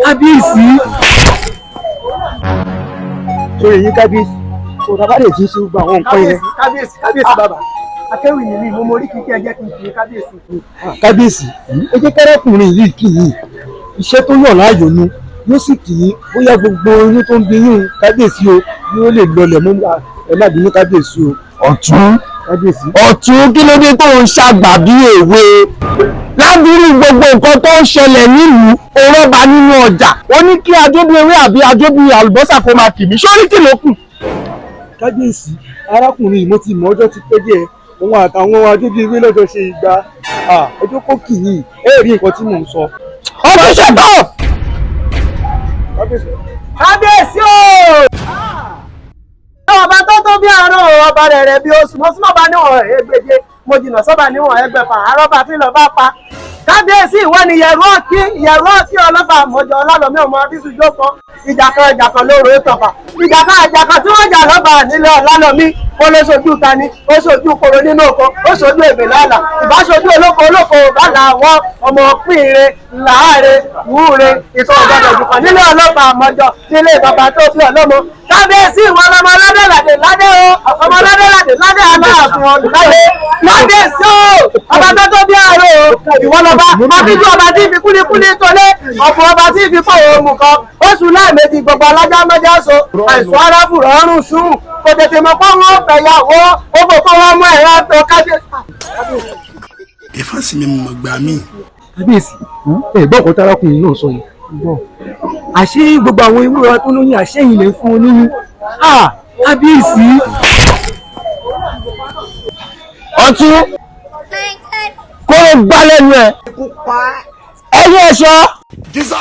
Kábíyèsí. Sórí yín kábíyèsí, tó o bá lè ti ṣe gbogbo àwọn nǹkan yẹn. Kábíyèsí, kábíyèsí bàbá, akéwì ni mí, mo mọ orí kíkí, ẹ jẹ́ kí n kí kábíyèsí. Kábíyèsí, ẹ jẹ́ kẹ́rẹ́kùnrin yìí kì í iṣẹ́ tó yàn láàyò nu, yóò sì kì í bóyá gbogbo inú tó ń bí yín, kábíyèsí o, yóò lè lọlẹ̀ mú. Ẹ má bínú, kábíyèsí o. Ọ̀tún. Kábíyèsí. Ọ̀tún, kí ló dé tó ń ṣàgbà bí èwe ládùúrú gbogbo nǹkan tó ń ṣẹlẹ̀ nílùú orọ́ba nínú ọjà? Ó ní kí ajóbi ewé àbí ajóbi àlùbọ́sà kó máa kì mí sórí, kí ló kù? Kábíyèsí, arákùnrin yìí, mo ti mọ ọjọ́ ti pẹ́ díẹ̀, òun àtàwọn ajóbi ewé lọ́jọ́ ṣe ìgbà ẹjọ́ kó kì í, ẹ rí nǹkan tí mò ń sọ. Ọtún ṣètò. Kábíyèsí o, ọba tó tó bí àárọ̀, ọba rẹ̀ rẹ̀ bí oṣù, mo súnmọ́ bá níwọ̀n ẹgbẹ̀je, mo jìnnà sọ́ba níwọ̀n ẹgbẹ̀fà, àrọ́bà tí lọ́ọ́ bá pa. Kábíyèsí, ìwọ ni yẹ̀rù ọ̀kí, yẹ̀rù ọ̀kí ọlọ́fà mọ̀jọ ọlọ́lọ́mí ọmọ bísú jókòó, ìjà kan ìjà kan lóru ìtọ̀fà, ìjà kan ìjà kan tí wọ́n jà lọ́ba nílẹ̀ ọ̀làlọ́mí. Ó ló ṣojú tani, ó ṣojú koro nínú oko, ó ṣojú èbè lálà, ìbá ṣojú olóko, olóko bàlà àwọn ọmọ pínre làárẹ wúre ìtọ́ ọ̀gbọ́dọ̀ jùkọ̀ nílé ọlọ́pàá àmọ́jọ nílé bàbá tó bí ọlọ́mọ. Kábíyèsí, ìwọ ọlọ́mọ aládé ládé o, ọmọ aládé ládé ládé, aláàfin ọdún ládé. Kábíyèsí o, ọba tó tó bí àárọ̀ o, ìwọ lọba àbíjú, ọba tí fi kúlíkúlí tolé ọ̀pọ̀, ọba tí fi pọ̀ òmù kan oṣù lẹ́ẹ̀mejì, gbogbo alájà mẹ́jà so àìsàn aráfùrọ̀ ọrùn sùn, kò tètè mọ̀ pé wọ́n fẹ̀yàwó ó fò kó wọ́n mú ẹ̀rọ tó kábíyèsí. Ìfàsí mi mọ̀ gbà mí. Kábíyèsí, ẹ gbọ́ ọ̀kan tárákùnrin náà sọ yìí, àṣé gbogbo àwọn ewúro tó lóyún, àṣẹ yìí lè fún un lóyún? Kábíyèsí. Ọ̀tún, kó o gbá lẹ́nu ẹ̀ ẹ̀yìn ẹ̀ṣọ́. Jesus.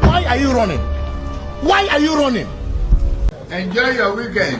Why are you running? Why are you running? Enjoy your weekend.